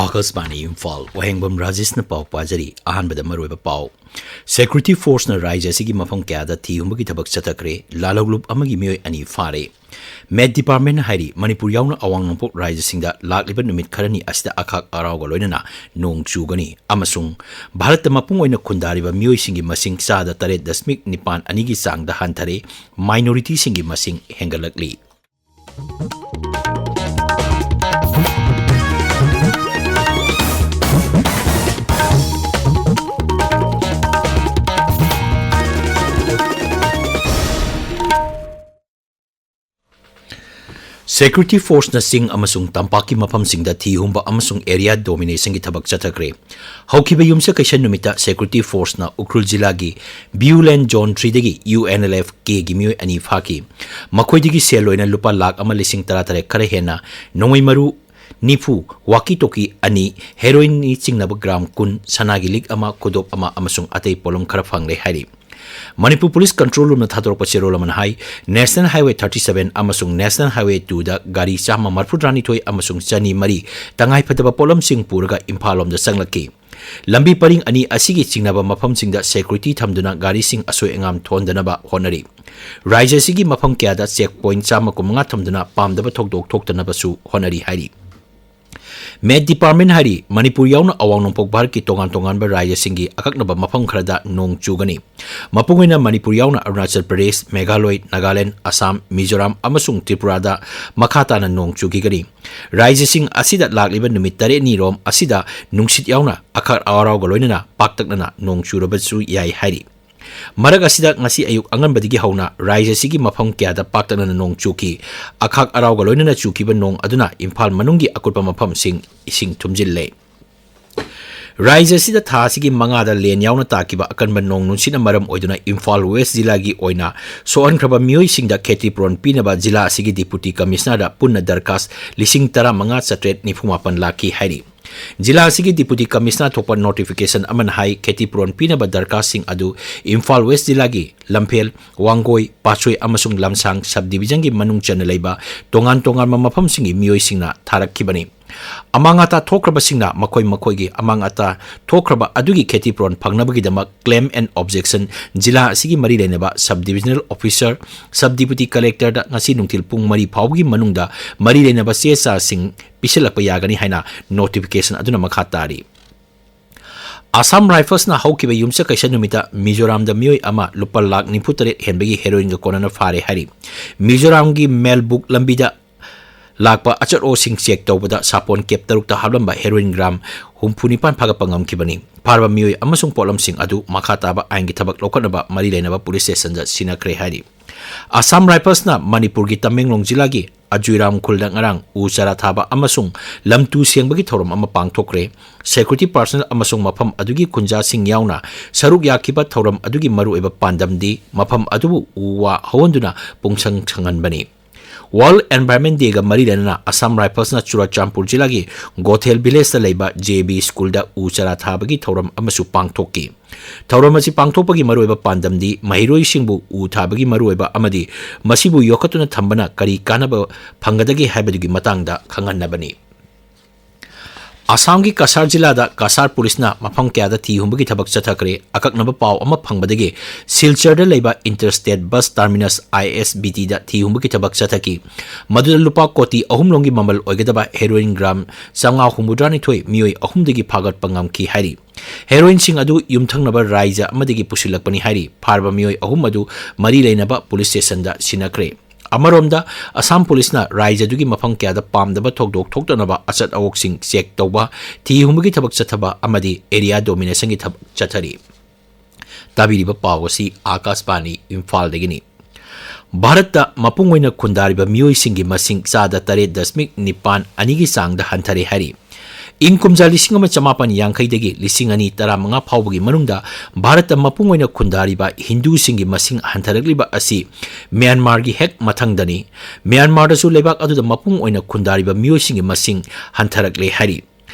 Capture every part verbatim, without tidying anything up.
ꯑꯥꯀꯥꯁꯕꯥꯅꯤ ꯏꯝꯐꯥꯜ, ꯋꯥꯍꯦꯡꯕꯝ ꯔꯥꯖꯦꯁꯅ ꯄꯥꯎ ꯄꯥꯖꯔꯤ꯫ ꯑꯍꯥꯟꯕꯗ ꯃꯔꯨꯑꯣꯏꯕ ꯄꯥꯎ꯫ Security Forceꯅ ꯔꯥꯖ꯭ꯌ ꯑꯁꯤꯒꯤ ꯃꯐꯝ ꯀꯌꯥꯗ ꯊꯤ ꯍꯨꯝꯕꯒꯤ ꯊꯕꯛ ꯆꯠꯊꯈ꯭ꯔꯦ꯫ ꯂꯥꯜꯍꯧꯂꯨꯞ ꯑꯃꯒꯤ ꯃꯤꯑꯣꯏ ꯑꯅꯤ ꯐꯥꯔꯦ꯫ Met Departmentꯅ ꯍꯥꯏꯔꯤ, ꯃꯅꯤꯄꯨꯔ ꯌꯥꯎꯅ ꯑꯋꯥꯡ ꯅꯣꯡꯄꯣꯛ ꯔꯥꯖ꯭ꯌꯁꯤꯡꯗ ꯂꯥꯛꯂꯤꯕ ꯅꯨꯃꯤꯠ ꯈꯔꯅꯤ ꯑꯁꯤꯗ ꯑꯈꯥꯛ ꯑꯔꯥꯎꯒ ꯂꯣꯏꯅꯅ ꯅꯣꯡ ꯆꯨꯒꯅꯤ ꯑꯃꯁꯨꯡ ꯚꯥꯔꯠꯇ ꯃꯄꯨꯡ ꯑꯣꯏꯅ ꯈꯨꯟꯗꯥꯔꯤꯕ ꯃꯤꯑꯣꯏꯁꯤꯡꯒꯤ ꯃꯁꯤꯡ ꯆꯥꯗ ꯇꯔꯦꯠ ꯗꯁꯃꯤꯛ ꯅꯤꯄꯥꯟ ꯑꯅꯤꯒꯤ ꯆꯥꯡꯗ ꯍꯟꯊꯔꯦ꯫ Minoritiesꯁꯤꯡꯒꯤ ꯃꯁꯤꯡ ꯍꯦꯟꯒꯠꯂꯛꯂꯤ꯫ Security Forceꯅ ꯆꯤꯡ ꯑꯃꯁꯨꯡ ꯇꯝꯄꯥꯛꯀꯤ ꯃꯐꯝꯁꯤꯡꯗ ꯊꯤ ꯍꯨꯝꯕ ꯑꯃꯁꯨꯡ area dominationꯒꯤ ꯊꯕꯛ ꯆꯠꯊꯈ꯭ꯔꯦ꯫ ꯍꯧꯈꯤꯕ ꯌꯨꯝꯁꯀꯩꯁ ꯅꯨꯃꯤꯠꯇ Security Forceꯅ ꯎꯈ꯭ꯔꯨꯜ ꯖꯤꯂꯥꯒꯤ Viewland Zone threeꯗꯒꯤ UNLF-Kꯒꯤ ꯃꯤꯑꯣꯏ ꯑꯅꯤ ꯐꯥꯈꯤ꯫ ꯃꯈꯣꯏꯗꯒꯤ ꯁꯦꯜ ꯑꯣꯏꯅ ꯂꯨꯄꯥ ꯂꯥꯈ ꯑꯃ ꯂꯤꯁꯤꯡ ꯇꯔꯥ ꯇꯔꯦꯠ ꯈꯔ ꯍꯦꯟꯅ, ꯅꯣꯡꯃꯩ ꯃꯔꯨ ꯅꯤꯐꯨ, walkie talkie ꯑꯅꯤ, heroinꯅ ꯆꯤꯡꯅꯕ gram ꯀꯨꯟ, ꯁꯅꯥꯒꯤ ꯂꯤꯛ ꯑꯃ, ꯈꯨꯗꯣꯞ ꯑꯃ ꯑꯃꯁꯨꯡ ꯑꯇꯩ ꯄꯣꯠꯂꯝ ꯈꯔ ꯐꯪꯂꯦ ꯍꯥꯏꯔꯤ꯫ ꯃꯅꯤꯄꯨꯔ Police Control Roomꯅ ꯊꯥꯗꯣꯔꯛꯄ ꯆꯦꯔꯣꯜ ꯑꯃꯅ ꯍꯥꯏ, National Highway thirty seven ꯑꯃꯁꯨꯡ National Highway twoꯗ ꯒꯥꯔꯤ ꯆꯥꯝꯃ ꯃꯔꯤꯐꯨꯇꯔꯥꯅꯤꯊꯣꯏ ꯑꯃꯁꯨꯡ ꯆꯅꯤ ꯃꯔꯤ ꯇꯉꯥꯏꯐꯗꯕ ꯄꯣꯠꯂꯝꯁꯤꯡ ꯄꯨꯔꯒ ꯏꯝꯐꯥꯜ ꯂꯣꯝꯗ ꯆꯪꯂꯛꯈꯤ꯫ ꯂꯝꯕꯤ ꯄꯔꯤꯡ ꯑꯅꯤ ꯑꯁꯤꯒꯤ ꯆꯤꯡꯅꯕ ꯃꯐꯝꯁꯤꯡꯗ security ꯊꯝꯗꯨꯅ ꯒꯥꯔꯤꯁꯤꯡ ꯑꯁꯣꯏ ꯑꯉꯥꯝ ꯊꯣꯛꯍꯟꯗꯅꯕ ꯍꯣꯠꯅꯔꯤ꯫ ꯔꯥꯖ꯭ꯌ ꯑꯁꯤꯒꯤ ꯃꯐꯝ ꯀꯌꯥꯗ check point ꯆꯥꯝꯃ ꯀꯨꯟꯃꯉꯥ ꯊꯝꯗꯨꯅ ꯄꯥꯝꯗꯕ ꯊꯧꯗꯣꯛ ꯊꯣꯛꯇꯅꯕꯁꯨ ꯍꯣꯠꯅꯔꯤ ꯍꯥꯏꯔꯤ꯫ Met Department ꯍꯥꯏꯔꯤ, ꯃꯅꯤꯄꯨꯔ ꯌꯥꯎꯅ ꯑꯋꯥꯡ ꯅꯣꯡꯄꯣꯛ ꯚꯥꯔꯠꯀꯤ ꯇꯣꯉꯥꯟ ꯇꯣꯉꯥꯟꯕ ꯔꯥꯖ꯭ꯌꯁꯤꯡꯒꯤ ꯑꯀꯛꯅꯕ ꯃꯐꯝ ꯈꯔꯗ ꯅꯣꯡ ꯆꯨꯒꯅꯤ꯫ ꯃꯄꯨꯡ ꯑꯣꯏꯅ ꯃꯅꯤꯄꯨꯔ ꯌꯥꯎꯅ ꯑꯔꯨꯅꯥꯆꯜ ꯄ꯭ꯔꯗꯦꯁ, ꯃꯦꯘꯥꯂꯣꯏ, ꯅꯥꯒꯥꯂꯦꯟ, ꯑꯁꯥꯝ, ꯃꯤꯖꯣꯔꯥꯝ ꯑꯃꯁꯨꯡ ꯇ꯭ꯔꯤꯄꯨꯔꯥꯗ ꯃꯈꯥ ꯇꯥꯅ ꯅꯣꯡ ꯆꯨꯈꯤꯒꯅꯤ꯫ ꯔꯥꯖ꯭ꯌꯁꯤꯡ ꯑꯁꯤꯗ ꯂꯥꯛꯂꯤꯕ ꯅꯨꯃꯤꯠ ꯇꯔꯦꯠꯅꯤꯔꯣꯝ ꯑꯁꯤꯗ ꯅꯨꯡꯁꯤꯠ ꯌꯥꯎꯅ ꯑꯈꯥꯛ ꯑꯔꯥꯎꯒ ꯂꯣꯏꯅꯅ ꯄꯥꯛꯇꯛꯅꯅ ꯅꯣꯡ ꯆꯨꯔꯕꯁꯨ ꯌꯥꯏ ꯍꯥꯏꯔꯤ꯫ ꯃꯔꯛ ꯑꯁꯤꯗ ꯉꯁꯤ ꯑꯌꯨꯛ ꯑꯉꯟꯕꯗꯒꯤ ꯍꯧꯅ ꯔꯥꯖ꯭ꯌ ꯑꯁꯤꯒꯤ ꯃꯐꯝ ꯀꯌꯥꯗ ꯄꯥꯛꯇꯛꯅꯅ ꯅꯣꯡ ꯆꯨꯈꯤ꯫ ꯑꯈꯥꯛ ꯑꯔꯥꯎꯒ ꯂꯣꯏꯅꯅ ꯆꯨꯈꯤꯕ ꯅꯣꯡ ꯑꯗꯨꯅ ꯏꯝꯐꯥꯜ ꯃꯅꯨꯡꯒꯤ ꯑꯀꯨꯠꯄ ꯃꯐꯝꯁꯤꯡ ꯏꯁꯤꯡ ꯊꯨꯝꯖꯤꯜꯂꯦ꯫ ꯔꯥꯖ꯭ꯌ ꯑꯁꯤꯗ ꯊꯥ ꯑꯁꯤꯒꯤ ꯃꯉꯥꯗ ꯂꯦꯟ ꯌꯥꯎꯅ ꯇꯥꯈꯤꯕ ꯑꯀꯟꯕ ꯅꯣꯡ ꯅꯨꯡꯁꯤꯠꯅ ꯃꯔꯝ ꯑꯣꯏꯗꯨꯅ ꯏꯝꯐꯥꯜ West ꯖꯤꯂꯥꯒꯤ ꯑꯣꯏꯅ ꯁꯣꯛꯍꯟꯈ꯭ꯔꯕ ꯃꯤꯑꯣꯏꯁꯤꯡꯗ ꯈꯦꯇꯤ ꯄꯨꯔꯣꯟ ꯄꯤꯅꯕ ꯖꯤꯂꯥ ꯑꯁꯤꯒꯤ Deputy Commissionerꯗ ꯄꯨꯟꯅ ꯗꯔꯈꯥꯁ ꯂꯤꯁꯤꯡ ꯇꯔꯥꯃꯉꯥ ꯆꯥꯇ꯭ꯔꯦꯠ ꯅꯤꯐꯨ ꯃꯥꯄꯟ ꯂꯥꯛꯈꯤ ꯍꯥꯏꯔꯤ꯫ ꯖꯤꯂꯥ ꯑꯁꯤꯒꯤ Deputy Commissioner ꯊꯣꯛꯄ notification ꯑꯃꯅ ꯍꯥꯏ, ꯈꯦꯇꯤ ꯄꯨꯔꯣꯟ ꯄꯤꯅꯕ ꯗꯔꯈꯥꯁꯁꯤꯡ ꯑꯗꯨ ꯏꯝꯐꯥꯜ West ꯖꯤꯂꯥꯒꯤ ꯂꯝꯐꯦꯜ, ꯋꯥꯡꯒꯣꯏ, ꯄꯥꯠꯁꯣꯏ ꯑꯃꯁꯨꯡ ꯂꯝꯁꯥꯡ sub divisionꯒꯤ ꯃꯅꯨꯡ ꯆꯟꯅ ꯂꯩꯕ ꯇꯣꯉꯥꯟ ꯇꯣꯉꯥꯟꯕ ꯃꯐꯝꯁꯤꯡꯒꯤ ꯃꯤꯑꯣꯏꯁꯤꯡꯅ ꯊꯥꯔꯛꯈꯤꯕꯅꯤ꯫ ꯑꯃꯥꯡ ꯑꯇꯥ ꯊꯣꯛꯈ꯭ꯔꯕꯁꯤꯡꯅ ꯃꯈꯣꯏ ꯃꯈꯣꯏꯒꯤ ꯑꯃꯥꯡ ꯑꯇꯥ ꯊꯣꯛꯈ꯭ꯔꯕ ꯑꯗꯨꯒꯤ ꯈꯦꯇꯤꯄꯨꯔꯣꯟ ꯐꯪꯅꯕꯒꯤꯗꯃꯛ claim and objection ꯖꯤꯂꯥ ꯑꯁꯤꯒꯤ ꯃꯔꯤ ꯂꯩꯅꯕ sub divisional officer, sub deputy collectorꯗ ꯉꯁꯤ ꯅꯨꯡꯊꯤꯜ ꯄꯨꯡ ꯃꯔꯤ ꯐꯥꯎꯕꯒꯤ ꯃꯅꯨꯡꯗ ꯃꯔꯤ ꯂꯩꯅꯕ ꯆꯦ ꯆꯥꯁꯤꯡ ꯄꯤꯁꯤꯜꯂꯛꯄ ꯌꯥꯒꯅꯤ ꯍꯥꯏꯅ notification ꯑꯗꯨꯅ ꯃꯈꯥ ꯇꯥꯔꯤ꯫ Assam Riflesꯅ ꯍꯧꯈꯤꯕ ꯌꯨꯝꯁꯀꯩꯁ ꯅꯨꯃꯤꯠꯇ ꯃꯤꯖꯣꯔꯥꯝꯗ ꯃꯤꯑꯣꯏ ꯑꯃ ꯂꯨꯄꯥ ꯂꯥꯈ ꯅꯤꯐꯨ ꯇꯔꯦꯠ ꯍꯦꯟꯕꯒꯤ heroinꯒ ꯀꯣꯟꯅꯅ ꯐꯥꯔꯦ ꯍꯥꯏꯔꯤ꯫ ꯃꯤꯖꯣꯔꯥꯝꯒꯤ ꯃꯦꯜꯕꯨꯛ ꯂꯝꯕꯤꯗ ꯂꯥꯛꯄ ꯑꯆꯠ ꯑꯣꯁꯤꯡ check ꯇꯧꯕꯗ ꯁꯥꯄꯣꯟ cab ꯇꯔꯨꯛꯇ ꯍꯥꯞꯂꯝꯕ heroin gram ꯍꯨꯝꯐꯨ ꯅꯤꯄꯥꯟ ꯐꯥꯒꯠꯄ ꯉꯝꯈꯤꯕꯅꯤ꯫ ꯐꯥꯔꯕ ꯃꯤꯑꯣꯏ ꯑꯃꯁꯨꯡ ꯄꯣꯠꯂꯝꯁꯤꯡ ꯑꯗꯨ ꯃꯈꯥ ꯇꯥꯕ ꯑꯥꯏꯟꯒꯤ ꯊꯕꯛ ꯂꯧꯈꯠꯅꯕ ꯃꯔꯤ ꯂꯩꯅꯕ police stationꯗ ꯁꯤꯟꯅꯈ꯭ꯔꯦ ꯍꯥꯏꯔꯤ꯫ Assam Riflesꯅ ꯃꯅꯤꯄꯨꯔꯒꯤ ꯇꯃꯦꯡꯂꯣꯡ ꯖꯤꯂꯥꯒꯤ ꯑꯖꯨꯏꯔꯥꯝ ꯈꯨꯜꯗ ꯉꯔꯥꯡ ꯎ ꯆꯥꯔꯥ ꯊꯥꯕ ꯑꯃꯁꯨꯡ ꯂꯝ ꯇꯨ ꯁꯦꯡꯕꯒꯤ ꯊꯧꯔꯝ ꯑꯃ ꯄꯥꯡꯊꯣꯛꯈ꯭ꯔꯦ꯫ Security personnel ꯑꯃꯁꯨꯡ ꯃꯐꯝ ꯑꯗꯨꯒꯤ ꯈꯨꯟꯖꯥꯁꯤꯡ ꯌꯥꯎꯅ ꯁꯔꯨꯛ ꯌꯥꯈꯤꯕ ꯊꯧꯔꯝ ꯑꯗꯨꯒꯤ ꯃꯔꯨꯑꯣꯏꯕ ꯄꯥꯟꯗꯝꯗꯤ ꯃꯐꯝ ꯑꯗꯨꯕꯨ ꯎ ꯋꯥ ꯍꯧꯍꯟꯗꯨꯅ ꯄꯨꯡꯁꯪ ꯁꯪꯍꯟꯕꯅꯤ꯫ World Environment Dayꯒ ꯃꯔꯤ ꯂꯩꯅꯅ Assam Riflesꯅ ꯆꯨꯔꯆꯥꯟꯄꯨꯔ ꯖꯤꯂꯥꯒꯤ ꯒꯣꯊꯦꯜ villageꯇ ꯂꯩꯕ J B schoolꯗ ꯎ ꯆꯥꯔꯥ ꯊꯥꯕꯒꯤ ꯊꯧꯔꯝ ꯑꯃꯁꯨ ꯄꯥꯡꯊꯣꯛꯈꯤ꯫ ꯊꯧꯔꯝ ꯑꯁꯤ ꯄꯥꯡꯊꯣꯛꯄꯒꯤ ꯃꯔꯨꯑꯣꯏꯕ ꯄꯥꯟꯗꯝꯗꯤ ꯃꯍꯩꯔꯣꯏꯁꯤꯡꯕꯨ ꯎ ꯊꯥꯕꯒꯤ ꯃꯔꯨꯑꯣꯏꯕ ꯑꯃꯗꯤ ꯃꯁꯤꯕꯨ ꯌꯣꯛꯈꯠꯇꯨꯅ ꯊꯝꯕꯅ ꯀꯔꯤ ꯀꯥꯟꯅꯕ ꯐꯪꯒꯗꯒꯦ ꯍꯥꯏꯕꯗꯨꯒꯤ ꯃꯇꯥꯡꯗ ꯈꯪꯍꯟꯅꯕꯅꯤ꯫ ꯑꯁꯥꯝꯒꯤ ꯀꯁꯥꯔ ꯖꯤꯂꯥꯗ ꯀꯁꯥꯔ ꯄꯨꯂꯤꯁꯅ ꯃꯐꯝ ꯀꯌꯥꯗ ꯊꯤ ꯍꯨꯝꯕꯒꯤ ꯊꯕꯛ ꯆꯠꯊꯈ꯭ꯔꯦ꯫ ꯑꯀꯛꯅꯕ ꯄꯥꯎ ꯑꯃ ꯐꯪꯕꯗꯒꯤ ꯁꯤꯜꯆꯔꯗ ꯂꯩꯕ Interstate Bus Terminus, ISBTꯗ ꯊꯤ ꯍꯨꯝꯕꯒꯤ ꯊꯕꯛ ꯆꯠꯊꯈꯤ꯫ ꯃꯗꯨꯗ ꯂꯨꯄꯥ ꯀꯣꯇꯤ ꯑꯍꯨꯝ ꯂꯣꯝꯒꯤ ꯃꯃꯜ ꯑꯣꯏꯒꯗꯕ heroin gram ꯆꯥꯝꯃꯉꯥ ꯍꯨꯝꯐꯨꯇꯔꯥꯅꯤꯊꯣꯏ ꯃꯤꯑꯣꯏ ꯑꯍꯨꯝꯗꯒꯤ ꯐꯥꯒꯠꯄ ꯉꯝꯈꯤ ꯍꯥꯏꯔꯤ꯫ Heroinꯁꯤꯡ ꯑꯗꯨ ꯌꯨꯝꯊꯪꯅꯕ ꯔꯥꯏꯖ ꯑꯃꯗꯒꯤ ꯄꯨꯁꯤꯜꯂꯛꯄꯅꯤ ꯍꯥꯏꯔꯤ꯫ ꯐꯥꯔꯕ ꯃꯤꯑꯣꯏ ꯑꯍꯨꯝ ꯑꯗꯨ ꯃꯔꯤ ꯂꯩꯅꯕ ꯄꯨꯂꯤꯁ ꯁ꯭ꯇꯦꯁꯟꯗ ꯁꯤꯟꯅꯈ꯭ꯔꯦ꯫ ꯑꯃꯔꯣꯝꯗ, ꯑꯁꯥꯝ ꯄꯨꯂꯤꯁꯅ ꯔꯥꯏꯖ ꯑꯗꯨꯒꯤ ꯃꯐꯝ ꯀꯌꯥꯗ ꯄꯥꯝꯗꯕ ꯊꯧꯗꯣꯛ ꯊꯣꯛꯇꯅꯕ ꯑꯆꯠ ꯑꯋꯣꯛꯁꯤꯡ check ꯇꯧꯕ, ꯊꯤ ꯍꯨꯝꯕꯒꯤ ꯊꯕꯛ ꯆꯠꯊꯕ ꯑꯃꯗꯤ area dominationꯒꯤ ꯊꯕꯛ ꯆꯠꯊꯔꯤ꯫ ꯇꯥꯕꯤꯔꯤꯕ ꯄꯥꯎ ꯑꯁꯤ ꯑꯥꯀꯥꯁꯕꯥꯅꯤ ꯏꯝꯐꯥꯜꯗꯒꯤꯅꯤ꯫ ꯚꯥꯔꯠꯇ ꯃꯄꯨꯡ ꯑꯣꯏꯅ ꯈꯨꯟꯗꯥꯔꯤꯕ ꯃꯤꯑꯣꯏꯁꯤꯡꯒꯤ ꯃꯁꯤꯡ ꯆꯥꯗ ꯇꯔꯦꯠ ꯗꯁꯃꯤꯛ ꯅꯤꯄꯥꯟ ꯑꯅꯤꯒꯤ ꯆꯥꯡꯗ ꯍꯟꯊꯔꯦ ꯍꯥꯏꯔꯤ꯫ ꯏꯪ ꯀꯨꯝꯖꯥ ꯂꯤꯁꯤꯡ ꯑꯃ ꯆꯃꯥꯄꯟ ꯌꯥꯡꯈꯩꯗꯒꯤ ꯂꯤꯁꯤꯡ ꯑꯅꯤ ꯇꯔꯥꯃꯉꯥ ꯐꯥꯎꯕꯒꯤ ꯃꯅꯨꯡꯗ ꯚꯥꯔꯠꯇ ꯃꯄꯨꯡ ꯑꯣꯏꯅ ꯈꯨꯟꯗꯥꯔꯤꯕ ꯍꯤꯟꯗꯨꯁꯤꯡꯒꯤ ꯃꯁꯤꯡ ꯍꯟꯊꯔꯛꯂꯤꯕ ꯑꯁꯤ ꯃ꯭ꯌꯥꯟꯃꯥꯔꯒꯤ ꯍꯦꯛ ꯃꯊꯪꯗꯅꯤ꯫ ꯃ꯭ꯌꯥꯟꯃꯥꯔꯗꯁꯨ ꯂꯩꯕꯥꯛ ꯑꯗꯨꯗ ꯃꯄꯨꯡ ꯑꯣꯏꯅ ꯈꯨꯟꯗꯥꯔꯤꯕ ꯃꯤꯑꯣꯏꯁꯤꯡꯒꯤ ꯃꯁꯤꯡ ꯍꯟꯊꯔꯛꯂꯦ ꯍꯥꯏꯔꯤ꯫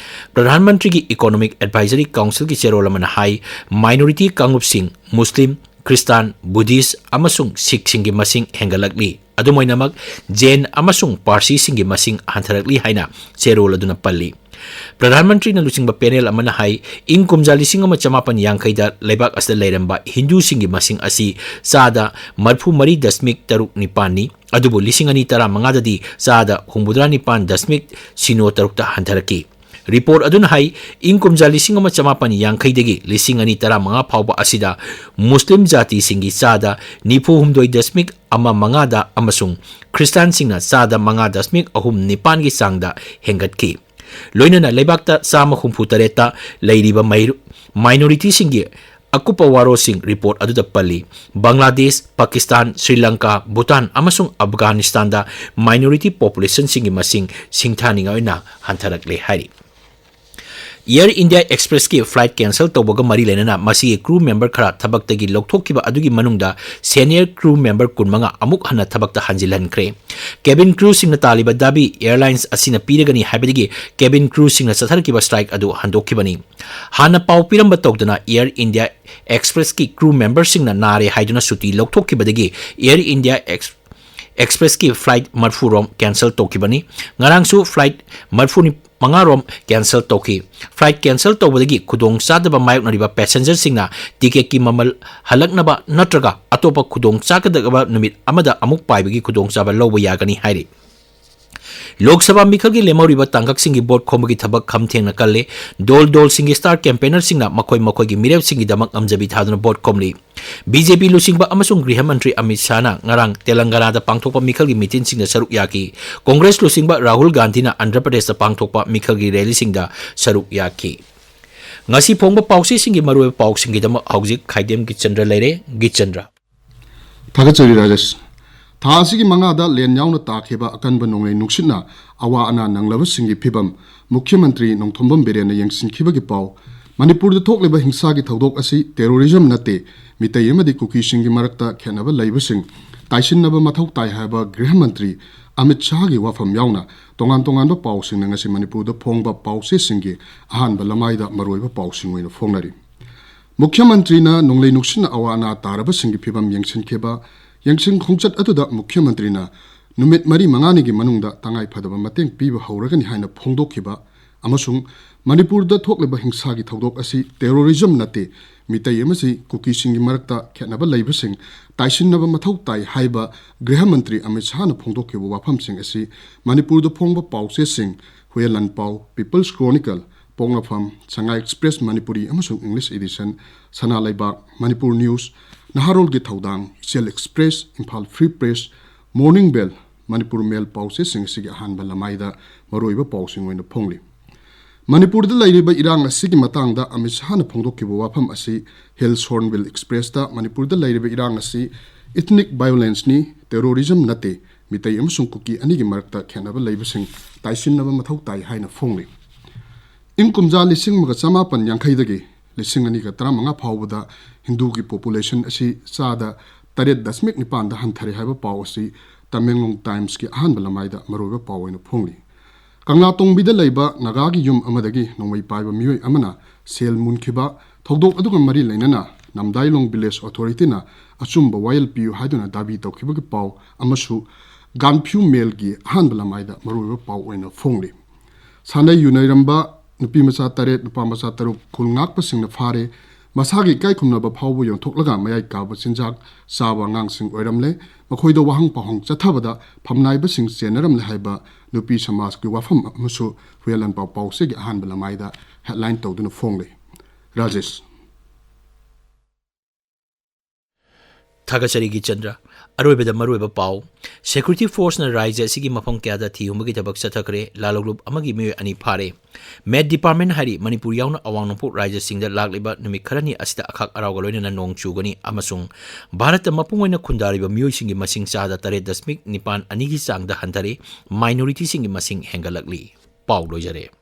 ꯄ꯭ꯔꯙꯥꯟ ꯃꯟꯇ꯭ꯔꯤꯒꯤ Economic Advisory Councilꯒꯤ ꯆꯦꯔꯣꯜ ꯑꯃꯅ ꯍꯥꯏ, minority ꯀꯥꯡꯂꯨꯞꯁꯤꯡ, ꯃꯨꯁꯂꯤꯝ, ꯈ꯭ꯔꯤꯁꯇꯥꯟ, ꯕꯨꯙꯤꯁ ꯑꯃꯁꯨꯡ ꯁꯤꯈꯁꯤꯡꯒꯤ ꯃꯁꯤꯡ ꯍꯦꯟꯒꯠꯂꯛꯂꯤ꯫ ꯑꯗꯨꯝ ꯑꯣꯏꯅꯃꯛ, ꯖꯦꯟ ꯑꯃꯁꯨꯡ ꯄꯥꯔꯁꯤꯁꯤꯡꯒꯤ ꯃꯁꯤꯡ ꯍꯟꯊꯔꯛꯂꯤ ꯍꯥꯏꯅ ꯆꯦꯔꯣꯜ ꯑꯗꯨꯅ ꯄꯜꯂꯤ꯫ ꯄ꯭ꯔꯙꯥꯟ ꯃꯟꯇ꯭ꯔꯤꯅ ꯂꯨꯆꯤꯡꯕ ꯄꯦꯅꯦꯜ ꯑꯃꯅ ꯍꯥꯏ, ꯏꯪ ꯀꯨꯝꯖꯥ ꯂꯤꯁꯤꯡ ꯑꯃ ꯆꯃꯥꯄꯟ ꯌꯥꯡꯈꯩꯗ ꯂꯩꯕꯥꯛ ꯑꯁꯤꯗ ꯂꯩꯔꯝꯕ ꯍꯤꯟꯗꯨꯁꯤꯡꯒꯤ ꯃꯁꯤꯡ ꯑꯁꯤ ꯆꯥꯗ ꯃꯔꯤꯐꯨ ꯃꯔꯤ ꯗꯁꯃꯤꯛ ꯇꯔꯨꯛ ꯅꯤꯄꯥꯟꯅꯤ, ꯑꯗꯨꯕꯨ ꯂꯤꯁꯤꯡ ꯑꯅꯤ ꯇꯔꯥꯃꯉꯥꯗꯗꯤ ꯆꯥꯗ ꯍꯨꯝꯐꯨꯇꯔꯥ ꯅꯤꯄꯥꯟ ꯗꯁꯃꯤꯛ ꯁꯤꯅꯣ ꯇꯔꯨꯛꯇ ꯍꯟꯊꯔꯛꯈꯤ꯫ ꯔꯤꯄꯣꯔꯠ ꯑꯗꯨꯅ ꯍꯥꯏ, ꯏꯪ ꯀꯨꯝꯖꯥ ꯂꯤꯁꯤꯡ ꯑꯃ ꯆꯃꯥꯄꯟ ꯌꯥꯡꯈꯩꯗꯒꯤ ꯂꯤꯁꯤꯡ ꯑꯅꯤ ꯇꯔꯥꯃꯉꯥ ꯐꯥꯎꯕ ꯑꯁꯤꯗ ꯃꯨꯁꯂꯤꯝ ꯖꯥꯇꯤꯁꯤꯡꯒꯤ ꯆꯥꯗ ꯅꯤꯐꯨ ꯍꯨꯝꯗꯣꯏ ꯗꯁꯃꯤꯛ ꯑꯃ ꯃꯉꯥꯗ ꯑꯃꯁꯨꯡ ꯈ꯭ꯔꯤꯁꯇꯥꯟꯁꯤꯡꯅ ꯆꯥꯗ ꯃꯉꯥ ꯗꯁꯃꯤꯛ ꯑꯍꯨꯝ ꯅꯤꯄꯥꯟꯒꯤ ꯆꯥꯡꯗ ꯍꯦꯟꯒꯠꯈꯤ꯫ ꯂꯣꯏꯅꯅ ꯂꯩꯕꯥꯛꯇ ꯆꯥꯝꯃ ꯍꯨꯝꯐꯨ ꯇꯔꯦꯠꯇ ꯂꯩꯔꯤꯕ ꯃꯩꯔꯨ-, ꯃꯥꯏꯅꯣꯔꯤꯇꯤꯁꯤꯡꯒꯤ ꯑꯀꯨꯞꯄ ꯋꯥꯔꯣꯜꯁꯤꯡ ꯔꯤꯄꯣꯔꯠ ꯑꯗꯨꯗ ꯄꯜꯂꯤ꯫ ꯕꯪꯒ꯭ꯂꯥꯗꯦꯁ, ꯄꯥꯀꯤꯁꯇꯥꯟ, ꯁ꯭ꯔꯤ ꯂꯪꯀꯥ, ꯚꯨꯇꯥꯟ ꯑꯃꯁꯨꯡ ꯑꯐꯒꯥꯅꯤꯁꯇꯥꯟꯗ ꯃꯥꯏꯅꯣꯔꯤꯇꯤ ꯄꯣꯄꯨꯂꯦꯁꯟꯁꯤꯡꯒꯤ ꯃꯁꯤꯡ ꯁꯤꯡꯊꯥꯅꯤꯡꯉꯥꯏ ꯑꯣꯏꯅ ꯍꯟꯊꯔꯛꯂꯦ ꯍꯥꯏꯔꯤ꯫ ꯑꯦꯌꯔ ꯏꯟꯗꯤꯌꯥ ꯑꯦꯛꯁꯄ꯭ꯔꯦꯁꯀꯤ ꯐ꯭ꯂꯥꯏꯠ ꯀꯦꯟꯁꯦꯜ ꯇꯧꯕꯒ ꯃꯔꯤ ꯂꯩꯅꯅ ꯃꯁꯤꯒꯤ ꯀ꯭ꯔꯨ ꯃꯦꯝꯕꯔ ꯈꯔ ꯊꯕꯛꯇꯒꯤ ꯂꯧꯊꯣꯛꯈꯤꯕ ꯑꯗꯨꯒꯤ ꯃꯅꯨꯡꯗ ꯁꯦꯅꯤꯌꯔ ꯀ꯭ꯔꯨ ꯃꯦꯝꯕꯔ ꯀꯨꯟꯃꯉꯥ ꯑꯃꯨꯛ ꯍꯟꯅ ꯊꯕꯛꯇ ꯍꯟꯖꯤꯜꯍꯟꯈ꯭ꯔꯦ꯫ ꯀꯦꯕꯤꯟ ꯀ꯭ꯔꯨꯁꯤꯡꯅ ꯇꯥꯜꯂꯤꯕ ꯗꯥꯕꯤ ꯑꯦꯌꯔꯂꯥꯏꯟꯁ ꯑꯁꯤꯅ ꯄꯤꯔꯒꯅꯤ ꯍꯥꯏꯕꯗꯒꯤ ꯀꯦꯕꯤꯟ ꯀ꯭ꯔꯨꯁꯤꯡꯅ ꯆꯠꯊꯔꯛꯈꯤꯕ ꯁ꯭ꯇ꯭ꯔꯥꯏꯛ ꯑꯗꯨ ꯍꯟꯗꯣꯛꯈꯤꯕꯅꯤ꯫ ꯍꯥꯟꯅ ꯄꯥꯎ ꯄꯤꯔꯝꯕ ꯇꯧꯗꯅ ꯑꯦꯌꯔ ꯏꯟꯗꯤꯌꯥ ꯑꯦꯛꯁꯄ꯭ꯔꯦꯁꯀꯤ ꯀ꯭ꯔꯨ ꯃꯦꯝꯕꯔꯁꯤꯡꯅ ꯅꯥꯔꯦ ꯍꯥꯏꯗꯨꯅ ꯁꯨꯇꯤ ꯂꯧꯊꯣꯛꯈꯤꯕꯗꯒꯤ ꯑꯦꯌꯔ ꯏꯟꯗꯤꯌꯥ ꯑꯦꯛꯁ-, ꯑꯦꯛꯁꯄ꯭ꯔꯦꯁꯀꯤ ꯐ꯭ꯂꯥꯏꯠ ꯃꯔꯤꯐꯨ ꯔꯣꯝ ꯀꯦꯟꯁꯦꯜ ꯇꯧꯈꯤꯕꯅꯤ꯫ ꯉꯔꯥꯡꯁꯨ ꯐ꯭ꯂꯥꯏꯠ ꯃꯔꯤꯐꯨ ꯃꯉꯥ ꯔꯣꯝ ꯀꯦꯟꯁꯦꯜ ꯇꯧꯈꯤ꯫ ꯐ꯭ꯂꯥꯏꯠ ꯀꯦꯟꯁꯦꯜ ꯇꯧꯕꯗꯒꯤ ꯈꯨꯗꯣꯡꯆꯥꯗꯕ ꯃꯥꯌꯣꯛꯅꯔꯤꯕ ꯄꯦꯁꯦꯟꯖꯔꯁꯤꯡꯅ ꯇꯤꯀꯦꯠꯀꯤ ꯃꯃꯜ ꯍꯜꯂꯛꯅꯕ ꯅꯠꯇ꯭ꯔꯒ ꯑꯇꯣꯞꯄ ꯈꯨꯗꯣꯡꯆꯥꯒꯗꯕ ꯅꯨꯃꯤꯠ ꯑꯃꯗ ꯑꯃꯨꯛ ꯄꯥꯏꯕꯒꯤ ꯈꯨꯗꯣꯡꯆꯥꯕ ꯂꯧꯕ ꯌꯥꯒꯅꯤ ꯍꯥꯏꯔꯤ꯫ ꯂꯣꯛ ꯁꯚꯥ ꯃꯤꯈꯜꯒꯤ ꯂꯦꯝꯍꯧꯔꯤꯕ ꯇꯥꯡꯀꯛꯁꯤꯡꯒꯤ ꯚꯣꯠ ꯈꯣꯝꯕꯒꯤ ꯊꯕꯛ ꯈꯝ ꯊꯦꯡꯅ ꯀꯜꯂꯦ꯫ ꯗꯣꯜ ꯗꯣꯜꯁꯤꯡꯒꯤ ꯁ꯭ꯇꯥꯔ ꯀꯦꯝꯄꯦꯅꯔꯁꯤꯡꯅ ꯃꯈꯣꯏ ꯃꯈꯣꯏꯒꯤ ꯃꯤꯔꯦꯞꯁꯤꯡꯒꯤꯗꯃꯛ ꯉꯝꯖꯕꯤ ꯊꯥꯗꯨꯅ ꯚꯣꯠ ꯈꯣꯝꯂꯤ꯫ ꯕꯤ ꯖꯦ ꯄꯤ ꯂꯨꯆꯤꯡꯕ ꯑꯃꯁꯨꯡ ꯒ꯭ꯔꯤꯍ ꯃꯟꯇ꯭ꯔꯤ ꯑꯃꯤꯠ ꯁꯥꯍꯅ ꯉꯔꯥꯡ ꯇꯦꯂꯪꯒꯥꯅꯥꯗ ꯄꯥꯡꯊꯣꯛꯄ ꯃꯤꯈꯜꯒꯤ ꯃꯤꯇꯤꯟꯁꯤꯡꯗ ꯁꯔꯨꯛ ꯌꯥꯈꯤ꯫ ꯀꯣꯡꯒ꯭ꯔꯦꯁ ꯂꯨꯆꯤꯡꯕ ꯔꯥꯍꯨꯜ ꯒꯥꯟꯙꯤꯅ ꯑꯟꯙ꯭ꯔ ꯄ꯭ꯔꯗꯦꯁꯇ ꯄꯥꯡꯊꯣꯛꯄ ꯃꯤꯈꯜꯒꯤ ꯔꯦꯂꯤꯁꯤꯡꯗ ꯁꯔꯨꯛ ꯌꯥꯈꯤ꯫ ꯉꯁꯤ ꯐꯣꯡꯕ ꯄꯥꯎꯆꯦꯁꯤꯡꯒꯤ ꯃꯔꯨꯑꯣꯏꯕ ꯄꯥꯎꯁꯤꯡꯒꯤꯗꯃꯛ ꯍꯧꯖꯤꯛ ꯈꯥꯏꯗꯦꯝ ꯒꯤꯆꯟꯗ꯭ꯔ ꯂꯩꯔꯦ꯫ ꯒꯤꯆꯟꯗ꯭ꯔ꯫ ꯊꯥꯒꯠꯆꯔꯤ ꯔꯥꯖꯦꯁ꯫ ꯊꯥ ꯑꯁꯤꯒꯤ ꯃꯉꯥꯗ ꯂꯦꯟ ꯌꯥꯎꯅ ꯇꯥꯈꯤꯕ ꯑꯀꯟꯕ ꯅꯣꯡꯂꯩ ꯅꯨꯡꯁꯤꯠꯅ ꯑꯋꯥ ꯑꯅꯥ ꯅꯪꯂꯕꯁꯤꯡꯒꯤ ꯐꯤꯕꯝ ꯃꯨꯈ꯭ꯌ ꯃꯟꯇ꯭ꯔꯤ ꯅꯣꯡꯊꯣꯝꯕꯝ ꯕꯤꯔꯦꯟꯅ ꯌꯦꯡꯁꯤꯟꯈꯤꯕꯒꯤ ꯄꯥꯎ꯫ ꯃꯅꯤꯄꯨꯔꯗ ꯊꯣꯛꯂꯤꯕ ꯍꯤꯡꯁꯥꯒꯤ ꯊꯧꯗꯣꯛ ꯑꯁꯤ ꯇꯦꯔꯣꯔꯤꯖꯝ ꯅꯠꯇꯦ, ꯃꯤꯇꯩ ꯑꯃꯗꯤ ꯀꯨꯀꯤꯁꯤꯡꯒꯤ ꯃꯔꯛꯇ ꯈꯦꯠꯅꯕ ꯂꯩꯕꯁꯤꯡ ꯇꯥꯏꯁꯤꯟꯅꯕ ꯃꯊꯧ ꯇꯥꯏ ꯍꯥꯏꯕ ꯒ꯭ꯔꯤꯍ ꯃꯟꯇ꯭ꯔꯤ ꯑꯃꯤꯠ ꯁꯥꯍꯒꯤ ꯋꯥꯐꯝ ꯌꯥꯎꯅ ꯇꯣꯉꯥꯟ ꯇꯣꯉꯥꯟꯕ ꯄꯥꯎꯁꯤꯡꯅ ꯉꯁꯤ ꯃꯅꯤꯄꯨꯔꯗ ꯐꯣꯡꯕ ꯄꯥꯎꯆꯦꯁꯤꯡꯒꯤ ꯑꯍꯥꯟꯕ ꯂꯃꯥꯏꯗ ꯃꯔꯨꯑꯣꯏꯕ ꯄꯥꯎꯁꯤꯡ ꯑꯣꯏꯅ ꯐꯣꯡꯅꯔꯤ꯫ ꯃꯨꯈ꯭ꯌ ꯃꯟꯇ꯭ꯔꯤꯅ ꯅꯣꯡꯂꯩ ꯅꯨꯡꯁꯤꯠꯅ ꯑꯋꯥ ꯑꯅꯥ ꯇꯥꯔꯕꯁꯤꯡꯒꯤ ꯐꯤꯕꯝ ꯌꯦꯡꯁꯤꯟꯈꯤꯕ ꯌꯦꯡꯁꯤꯟ ꯈꯣꯡꯆꯠ ꯑꯗꯨꯗ ꯃꯨꯈ꯭ꯌ ꯃꯟꯇ꯭ꯔꯤꯅ ꯅꯨꯃꯤꯠ ꯃꯔꯤ ꯃꯉꯥꯅꯤꯒꯤ ꯃꯅꯨꯡꯗ ꯇꯉꯥꯏ ꯐꯗꯕ ꯃꯇꯦꯡ ꯄꯤꯕ ꯍꯧꯔꯒꯅꯤ ꯍꯥꯏꯅ ꯐꯣꯡꯗꯣꯛꯈꯤꯕ ꯑꯃꯁꯨꯡ ꯃꯅꯤꯄꯨꯔꯗ ꯊꯣꯛꯂꯤꯕ ꯍꯤꯡꯁꯥꯒꯤ ꯊꯧꯗꯣꯛ ꯑꯁꯤ terrorism ꯅꯠꯇꯦ, ꯃꯤꯇꯩ ꯑꯃꯁꯨꯡ ꯀꯨꯀꯤꯁꯤꯡꯒꯤ ꯃꯔꯛꯇ ꯈꯦꯠꯅꯕ ꯂꯩꯕꯁꯤꯡ ꯇꯥꯏꯁꯤꯟꯅꯕ ꯃꯊꯧ ꯇꯥꯏ ꯍꯥꯏꯕ ꯒ꯭ꯔꯤꯍ ꯃꯟꯇ꯭ꯔꯤ ꯑꯃꯤꯠ ꯁꯍꯥꯅ ꯐꯣꯡꯗꯣꯛꯈꯤꯕ ꯋꯥꯐꯝꯁꯤꯡ ꯑꯁꯤ ꯃꯅꯤꯄꯨꯔꯗ ꯐꯣꯡꯕ ꯄꯥꯎꯆꯦꯁꯤꯡ ꯍꯨꯌꯦꯟ ꯂꯥꯟꯄꯥꯎ, People's Chronicle, ꯄꯣꯛꯅꯐꯝ, ꯁꯉꯥꯏ Express ꯃꯅꯤꯄꯨꯔꯤ ꯑꯃꯁꯨꯡ English edition, ꯁꯅꯥ ꯂꯩꯕꯥꯛ, ꯃꯅꯤꯄꯨꯔ News, ꯅꯍꯥꯔꯣꯜꯒꯤ ꯊꯧꯗꯥꯡ, ꯏꯆꯦꯜ Express, Imphal Free Press, Morning Bell, Manipur Mail ꯄꯥꯎꯆꯦꯁꯤꯡ ꯑꯁꯤꯒꯤ ꯑꯍꯥꯟꯕ ꯂꯃꯥꯏꯗ ꯃꯔꯨꯑꯣꯏꯕ ꯄꯥꯎꯁꯤꯡ ꯑꯣꯏꯅ ꯐꯣꯡꯂꯤ꯫ ꯃꯅꯤꯄꯨꯔꯗ ꯂꯩꯔꯤꯕ ꯏꯔꯥꯡ ꯑꯁꯤꯒꯤ ꯃꯇꯥꯡꯗ ꯑꯃꯤꯠ ꯁꯍꯥꯅ ꯐꯣꯡꯗꯣꯛꯈꯤꯕ ꯋꯥꯐꯝ ꯑꯁꯤ Hills Hornbill Express ꯇ ꯃꯅꯤꯄꯨꯔꯗ ꯂꯩꯔꯤꯕ ꯏꯔꯥꯡ ꯑꯁꯤ ethnic violence ꯅꯤ, terrorism ꯅꯠꯇꯦ, ꯃꯤꯇꯩ ꯑꯃꯁꯨꯡ ꯀꯨꯀꯤ ꯑꯅꯤꯒꯤ ꯃꯔꯛꯇ ꯈꯦꯠꯅꯕ ꯂꯩꯕꯁꯤꯡ ꯇꯥꯏꯁꯤꯟꯅꯕ ꯃꯊꯧ ꯇꯥꯏ ꯍꯥꯏꯅ ꯐꯣꯡꯂꯤ꯫ ꯏꯪ ꯀꯨꯝꯖꯥ ꯂꯤꯁꯤꯡ ꯑꯃꯒ ꯆꯃꯥꯄꯟ ꯌꯥꯡꯈꯩꯗꯒꯤ ꯂꯤꯁꯤꯡ ꯑꯅꯤꯒ ꯇꯔꯥꯃꯉꯥ ꯐꯥꯎꯕꯗ ꯍꯤꯟꯗꯨꯒꯤ population ꯑꯁꯤ ꯆꯥꯗ ꯇꯔꯦꯠ ꯗꯁꯃꯤꯛ ꯅꯤꯄꯥꯟꯗ ꯍꯟꯊꯔꯦ ꯍꯥꯏꯕ ꯄꯥꯎ ꯑꯁꯤ ꯇꯃꯦꯡꯂꯣꯡ Times ꯀꯤ ꯑꯍꯥꯟꯕ ꯂꯃꯥꯏꯗ ꯃꯔꯨꯑꯣꯏꯕ ꯄꯥꯎ ꯑꯣꯏꯅ ꯐꯣꯡꯂꯤ꯫ ꯀꯪꯂꯥꯇꯣꯡꯕꯤꯗ ꯂꯩꯕ ꯅꯥꯒꯥꯒꯤ ꯌꯨꯝ ꯑꯃꯗꯒꯤ ꯅꯣꯡꯃꯩ ꯄꯥꯏꯕ ꯃꯤꯑꯣꯏ ꯑꯃꯅ ꯁꯦꯜ ꯃꯨꯟꯈꯤꯕ ꯊꯧꯗꯣꯛ ꯑꯗꯨꯒ ꯃꯔꯤ ꯂꯩꯅꯅ ꯅꯝꯗꯥꯏꯂꯣꯡ village authority ꯅ ꯑꯆꯨꯝꯕ ꯋꯥꯌꯦꯜ ꯄꯤꯌꯨ ꯍꯥꯏꯗꯨꯅ ꯗꯥꯕꯤ ꯇꯧꯈꯤꯕꯒꯤ ꯄꯥꯎ ꯑꯃꯁꯨ ꯒꯥꯟꯐ꯭ꯌꯨ Mail ꯒꯤ ꯑꯍꯥꯟꯕ ꯂꯃꯥꯏꯗ ꯃꯔꯨꯑꯣꯏꯕ ꯄꯥꯎ ꯑꯣꯏꯅ ꯐꯣꯡꯂꯤ꯫ ꯁꯥꯟꯅꯩ ꯌꯨꯅꯩꯔꯝꯕ ꯅꯨꯄꯤ ꯃꯆꯥ ꯇꯔꯦꯠ, ꯅꯨꯄꯥ ꯃꯆꯥ ꯇꯔꯨꯛ ꯈꯨꯜ ꯉꯥꯛꯄꯁꯤꯡꯅ ꯐꯥꯔꯦ꯫ ꯃꯁꯥꯒꯤ ꯏꯀꯥꯏ ꯈꯨꯝꯅꯕ ꯐꯥꯎꯕ ꯌꯣꯟꯊꯣꯛꯂꯒ ꯃꯌꯥꯏ ꯀꯥꯕ ꯆꯤꯟꯖꯥꯛ ꯆꯥꯕ ꯑꯉꯥꯡꯁꯤꯡ ꯑꯣꯏꯔꯝꯂꯦ꯫ ꯃꯈꯣꯏꯗ ꯋꯥꯍꯪ ꯄꯥꯎꯍꯪ ꯆꯠꯊꯕꯗ ꯐꯝꯅꯥꯏꯕꯁꯤꯡ ꯆꯦꯟꯅꯔꯝꯂꯦ ꯍꯥꯏꯕ ꯅꯨꯄꯤ ꯁꯃꯥꯖꯀꯤ ꯋꯥꯐꯝ ꯑꯃꯁꯨ ꯍꯨꯌꯦꯟ ꯂꯥꯟꯄꯥꯎ ꯄꯥꯎꯆꯦꯒꯤ ꯑꯍꯥꯟꯕ ꯂꯃꯥꯏꯗ headline ꯇꯧꯗꯨꯅ ꯐꯣꯡꯂꯤ꯫ ꯔꯥꯖꯦꯁ꯫ ꯊꯥꯒꯠꯆꯔꯤ ꯒꯤꯆꯟꯗ꯭ꯔ꯫ ꯑꯔꯣꯏꯕꯗ ꯃꯔꯨꯑꯣꯏꯕ ꯄꯥꯎ꯫ Security Force ꯅ ꯔꯥꯖ꯭ꯌ ꯑꯁꯤꯒꯤ ꯃꯐꯝ ꯀꯌꯥꯗ ꯊꯤꯍꯨꯝꯕꯒꯤ ꯊꯕꯛ ꯆꯠꯊꯈ꯭ꯔꯦ꯫ ꯂꯥꯜꯍꯧꯂꯨꯞ ꯑꯃꯒꯤ ꯃꯤꯑꯣꯏ ꯑꯅꯤ ꯐꯥꯔꯦ꯫ Met Department ꯍꯥꯏꯔꯤ, ꯃꯅꯤꯄꯨꯔ ꯌꯥꯎꯅ ꯑꯋꯥꯡ ꯅꯣꯡꯄꯣꯛ ꯔꯥꯖ꯭ꯌꯁꯤꯡꯗ ꯂꯥꯛꯂꯤꯕ ꯅꯨꯃꯤꯠ ꯈꯔꯅꯤ ꯑꯁꯤꯗ ꯑꯈꯥꯛ ꯑꯔꯥꯎꯒ ꯂꯣꯏꯅꯅ ꯅꯣꯡ ꯆꯨꯒꯅꯤ ꯑꯃꯁꯨꯡ ꯚꯥꯔꯠꯇ ꯃꯄꯨꯡ ꯑꯣꯏꯅ ꯈꯨꯟꯗꯥꯔꯤꯕ ꯃꯤꯑꯣꯏꯁꯤꯡꯒꯤ ꯃꯁꯤꯡ ꯆꯥꯗ ꯇꯔꯦꯠ ꯗꯁꯃꯤꯛ ꯅꯤꯄꯥꯟ ꯑꯅꯤꯒꯤ ꯆꯥꯡꯗ ꯍꯟꯊꯔꯦ꯫ Minority ꯁꯤꯡꯒꯤ ꯃꯁꯤꯡ ꯍꯦꯟꯒꯠꯂꯛꯂꯤ꯫ ꯄꯥꯎ ꯂꯣꯏꯖꯔꯦ꯫